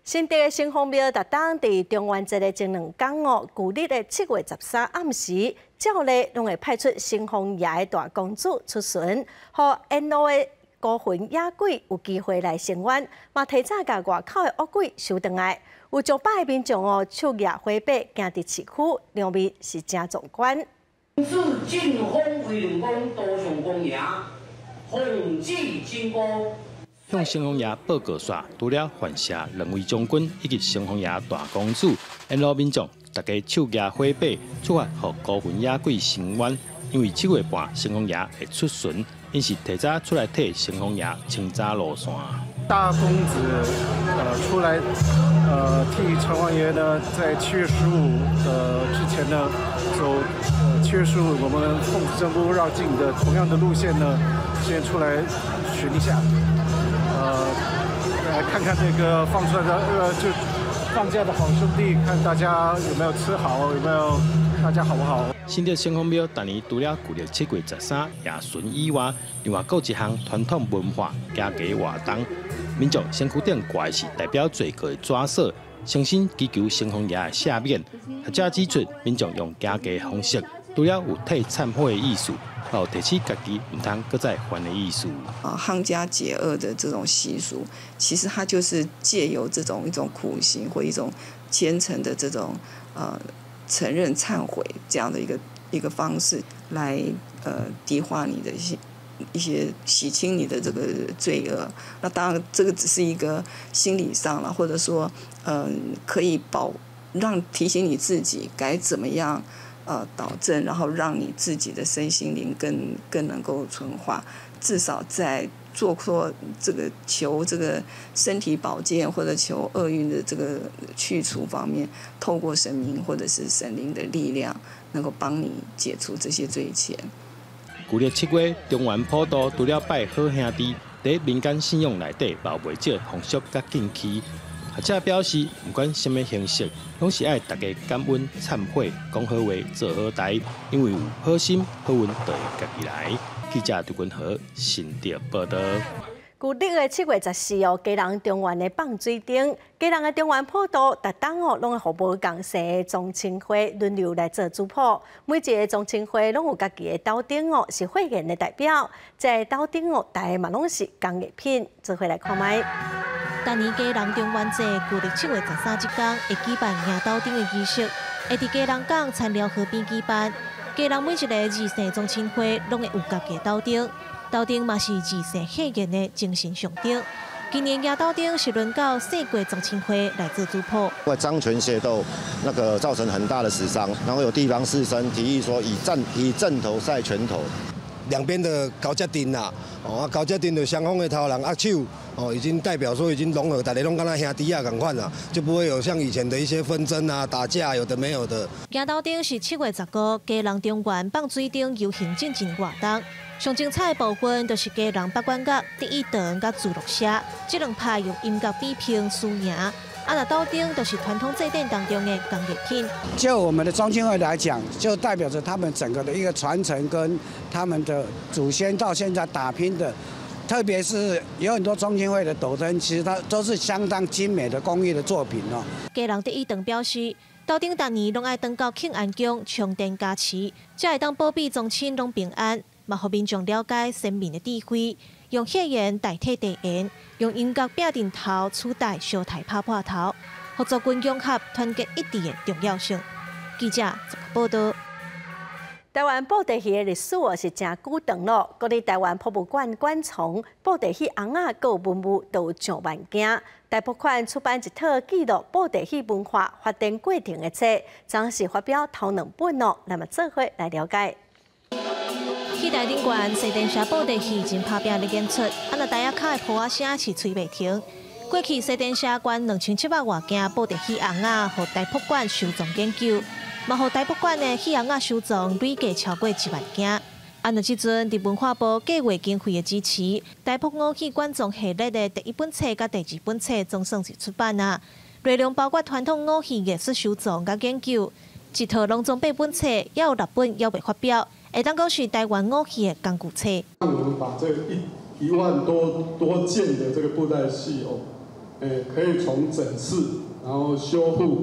Speaker 1: 新竹的城隍廟，逐冬佇中元節的前2工哦，舊曆的7月13暗時，照例攏會派出城隍爺的大公子出巡，予沿路的孤魂野鬼有機會來伸冤，嘛提早共外口的惡鬼收轉來。有上百个民眾哦，手舉火把行佇市區，場面是誠壯觀。
Speaker 25: 自晉風威龍宮多上公爺，奉旨經過。
Speaker 26: 向城隍爺報告煞，除了范謝兩位將軍以及城隍爺大公子，沿路民眾大家手舉火把出發，予孤魂野鬼伸冤。因為7月半城隍爺會出巡，𪜶是提早出來替城隍爺清早路線。
Speaker 29: 大公子出來替城隍爺呢，在7月15之前呢，走7月15我們奉子真姑繞境的同樣的路線呢，先出來巡一下。來看看這個放出來的，就放假的好兄弟，看大家有沒有吃好，有沒有大家好不好？
Speaker 26: 新竹城隍廟逐年除了舊曆7月13夜巡以外，另外閣有一項傳統文化行街活動，民眾身軀頂掛的是代表罪過的紙索，誠心祈求城隍爺的赦免。學者指出，民眾用行街方式，除了有替懺悔的意思，有提醒家己毋通閣再犯的意思。
Speaker 8: 啊，夯家解厄的這種習俗，其實它就是借由這種一種苦行或一種虔誠的這種承認懺悔這樣的一個方式來低化你的一些洗清你的這個罪惡。那當然，這個只是一個心理上了，或者說，可以保讓提醒你自己該怎麼樣，導正，然後讓你自己的身心靈更能夠純化。至少在做說這個求這個身體保健或者求厄運的這個去除方面，透過神明或者是神靈的力量，能夠幫你解除這些罪愆。
Speaker 26: 舊曆7月，中元普渡除了拜好兄弟，佇民間信仰內底，嘛有袂少風俗佮禁忌。學者表示，毋管啥物形式，攏是愛大家感恩、懺悔、講好話、做好代，因為有好心好運就會家己來。記者陳君和新竹報導。
Speaker 1: 舊曆的7月14哦，基隆中元的放水燈，基隆的中元普渡，逐冬哦，攏會予無仝姓的宗親會輪流來做主普。每一个宗親會攏有家己的斗燈哦，是會員的代表。這个斗燈哦，大家嘛攏是工藝品，做伙來看覓。
Speaker 29: 逐年基隆中元節，舊曆7月13這工會舉辦迎斗燈的儀式，會佇基隆港田寮河邊舉辦。基隆每一个二姓宗親會攏會有家己的斗燈。斗燈嘛是二姓血緣的精神象徵。今年迎斗燈是輪到四國宗親會來做主普。
Speaker 11: 因為漳泉械鬥那個造成很大的死傷，然後有地方士紳提議說以陣頭賽拳頭，
Speaker 12: 兩邊的交接陣啦，哦，交接陣就雙方的頭人握手，哦，已經代表說已經融合，大家攏敢若兄弟仔仝款啦，就不會有像以前的一些紛爭啊、打架有的沒有的。
Speaker 29: 迎斗燈是7月15基隆中元放水燈遊行進前活動。上精彩的部分就是基隆北管樂第一堂佮自樂社，這兩派用音樂比拼輸贏。啊，若斗燈就是傳統祭典當中的工藝品。
Speaker 13: 就我們的宗親會來講，就代表着他們整個的一個傳承，跟他們的祖先到現在打拼的，特別是有很多宗親會的斗燈，其實它都是相當精美的工藝的作品哦。
Speaker 29: 基隆第一堂表示，斗燈逐年攏愛轉到慶安宮充電加持，才會當保庇宗親攏平安。嘛，予民眾了解先民的智慧，用血緣代替地緣，用音樂拼陣頭取代相刣拍破頭，予族群融合、團結一致的重要性。記者報導。
Speaker 1: 台灣布袋戲的歷史哦是誠久長咯，國立台灣博物館館藏布袋戲尪仔閣有文物都有上萬件。台博館出版一套記錄布袋戲文化發展過程的冊，昨是發表頭兩本哦，咱嘛做伙來了解。
Speaker 29: 戲台頂懸西電社布袋戲真拍拚咧演出，啊若台仔跤的噗仔聲是催袂停。過去西電社捐2700外件布袋戲尪仔，予台博館收藏研究，嘛予台博館的戲尪仔收藏累計超過1萬件。啊若這陣佇文化部計畫經費的支持，台博偶戲館藏系列的第一本冊佮第二本冊總算是出版啊。內容包括傳統偶戲藝術收藏佮研究，一套攏總八本冊，猶有六本猶未發表。會當講是台灣偶戲的工具冊。
Speaker 14: 我們把這1萬多件的這個布袋戲哦，可以從整飾，然後修復，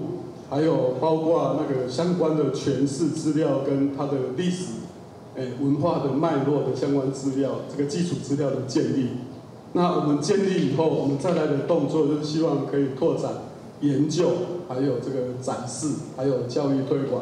Speaker 14: 還有包括那個相關的詮釋資料跟它的歷史、文化的脈絡的相關資料，這個基礎資料的建立。那我們建立以後，我們再來的動作就是希望可以拓展研究，還有這個展示，還有教育推廣。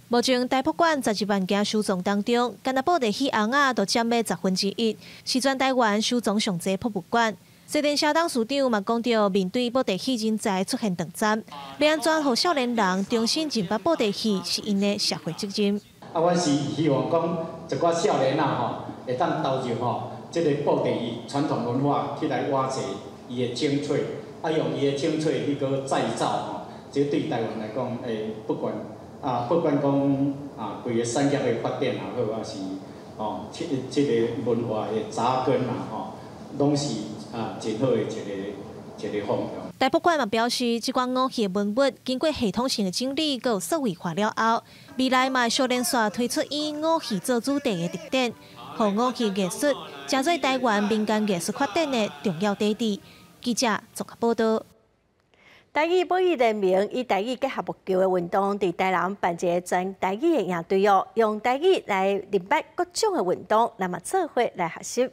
Speaker 29: 目前台博館12萬件收藏當中，干焦布袋戲尪仔就佔欲1/10，是全台灣收藏上濟博物館。西電社董事長嘛講著，面對布袋戲人才出現斷層，欲按怎予少年人重新認捌布袋戲是𪜶的社會責任。
Speaker 15: 啊，阮是希望講一寡少年仔吼，會當投入吼，這個布袋戲傳統文化去來挖掘伊的精粹，啊，用伊的精粹去閣再造吼，這對台灣來講，不管。啊，不管講啊，規个產業的發展也好，抑是吼，這個文化的扎根啊，吼，攏是啊，真好的一個方向。
Speaker 29: 台博館嘛表示，這款偶戲文物經過系統性的整理，閣有數位化了後，未來嘛會小連續推出以偶戲做主題的特展，予偶戲藝術成做台灣民間藝術發展的重要底底。記者綜合報導。
Speaker 1: 台語保育聯盟以台語結合木球的運動，佇台南辦一个全台語的營隊哦，用台語來認捌各種的運動，那麼做伙來學習。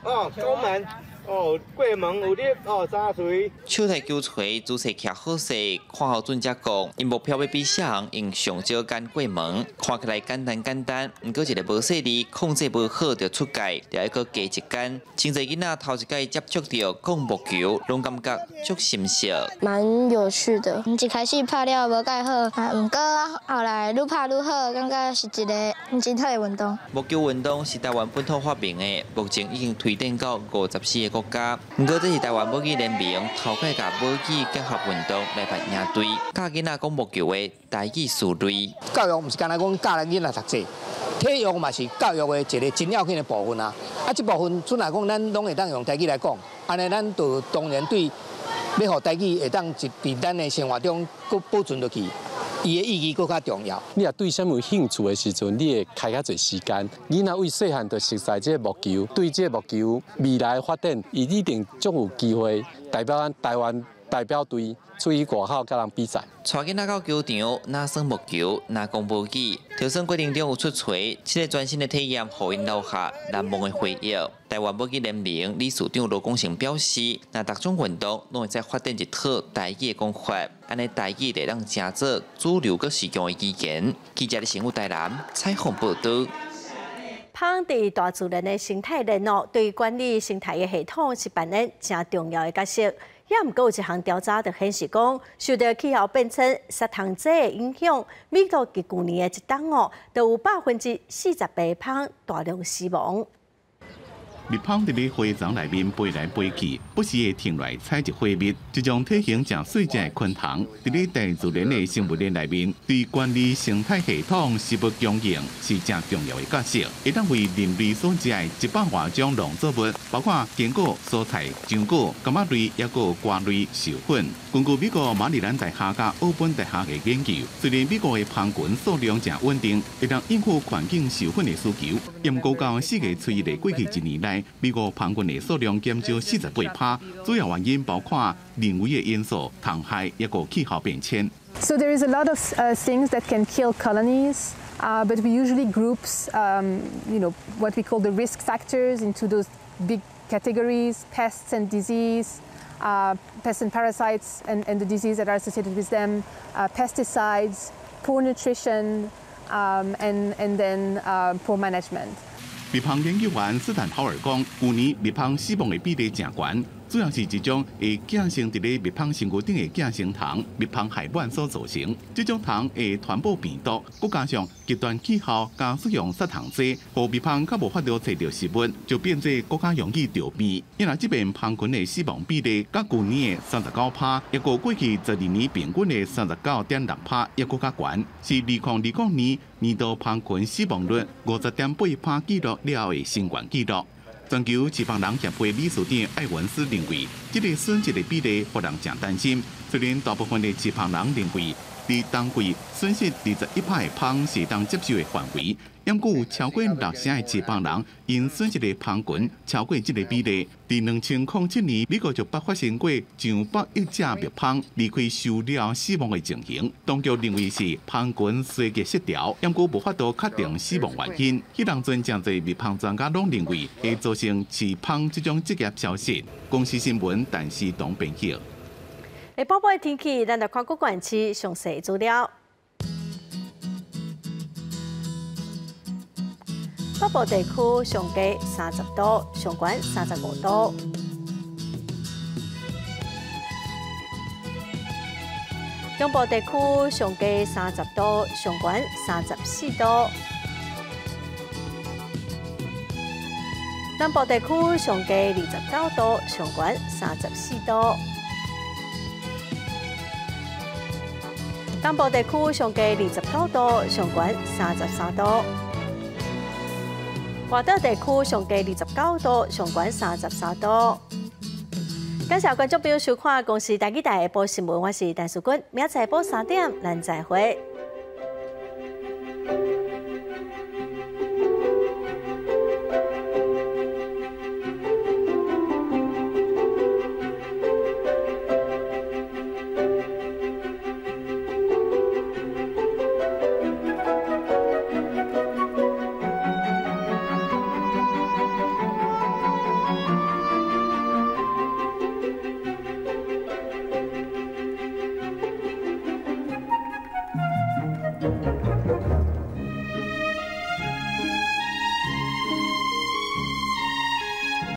Speaker 2: 哦，攻門。哦，過門有力哦，三槌。
Speaker 3: 手提球槌姿勢徛好勢，看好準才講。𪜶目標欲比啥人用上少間過門，看起來簡單簡單，毋過一个無細膩，控制無好就出界，就愛閣加一間。真濟囡仔頭一擺接觸著講木球，攏感覺足心熟。
Speaker 5: 蠻有趣的，一開始拍了無蓋好，毋過後來愈拍愈好，感覺是一个真好的運動。
Speaker 3: 木球運動是台灣本土發明的，目前已經推展到54個國家。毋過這是台灣保育聯盟頭擺共保育結合運動來辦營隊，教囡仔講木球的台語詞彙。
Speaker 16: 教育毋是干焦講教囡仔讀冊，體育嘛是教育的一个真要緊的部分啊。啊，這部分準來講，咱攏會當用台語來講，按呢咱就當然對欲予台語會當佇咱的生活中閣保存落去，伊的意義閣較重要。
Speaker 17: 你若對啥物有興趣的時陣，你會開較濟時間。囡仔為細漢就熟悉這個木球，對這個木球未來發展，伊一定足有機會代表咱台灣代表隊出去外口佮人比賽。
Speaker 3: 帶囡仔到球場，若耍木球，若講母語，跳耍過程中有出槌，這個全新的體驗，予𪜶留下難忘的回憶。台灣保育聯盟理事長羅廣成表示，若逐種運動攏會再發展一套台語的講法，按呢台語會當成做主流閣時強的語言。記者的新聞台南採訪報導。
Speaker 1: 蜂佇大自然的生態鏈哦，對管理生態的系統是扮演誠重要的角色。也毋過有一項調查就顯示講，受著氣候變遷、殺蟲劑的影響，美國佇舊年的一冬哦，就有48%的蜂大量死亡。
Speaker 18: 蜜蜂佇咧花叢內面飛來飛去，不時會停來採一花蜜。這種體型誠細隻的昆蟲，佇咧大自然的生物鏈內面，對管理生態系統、食物供應是誠重要的角色。會當為人類所食的100外種農作物，包括堅果、蔬菜、漿果、柑仔類，抑閣瓜類授粉。根據美國馬里蘭大學佮奧本大學的研究，雖然美國的蜂群數量誠穩定，會當應付環境授粉的需求，毋過到4月初一的過去一年內，美國蜂群的數量減少48%，主要原因包括人為的因素、蟲害，抑閣氣候變遷。
Speaker 19: So there is a lot of things that can kill colonies, but we usually groups, what we call the risk factors into those big categories: pests and disease, pests and parasites, and the disease that are associated with them, pesticides, poor nutrition, and then poor management.
Speaker 18: 蜜蜂研究員斯坦豪爾講，舊年蜜蜂死亡的比例誠懸，主要是一種會寄生佇咧蜜蜂身軀頂的寄生蟲——蜜蜂害卵所造成。這種蟲會傳播病毒，閣加上極端氣候佮使用殺蟲劑，予蜜蜂較無法度揣著食物，就變做閣較容易著病。因為這邊蜂群的死亡比例，佮舊年的39%，抑閣過去12年平均的39.6%，抑閣較懸，是2020年年度蜂群死亡率50.8%記錄了後的新懸紀錄。全球飼蜂人協會理事長艾文斯認為，這个損失的比例予人誠擔心。雖然大部分的飼蜂人認為，佇冬季損失21%的蜂是當接受的範圍，毋過有超過6成的飼蜂人𪜶損失的蜂群超過這个比例。佇2007年，美國就捌發生過上百億隻蜜蜂離開收了死亡的情形。當局認為是蜂群衰竭失調，毋過無法度確定死亡原因。彼當陣誠濟蜜蜂專家攏認為會造成飼蜂這種職業消失。公視新聞陳思東編輯。
Speaker 1: 下晡的天氣，咱來看各縣市詳細資料。北部地區上低30度，上懸35度。中部地區上低30度，上懸34度。南部地區上低29度，上懸34度。東部地區上低29度，上懸33度。外島地區上低29度，上懸33度。感謝觀眾朋友收看《公視台語台》下晡新聞，我是陳淑君，明仔載晡3點，咱再會。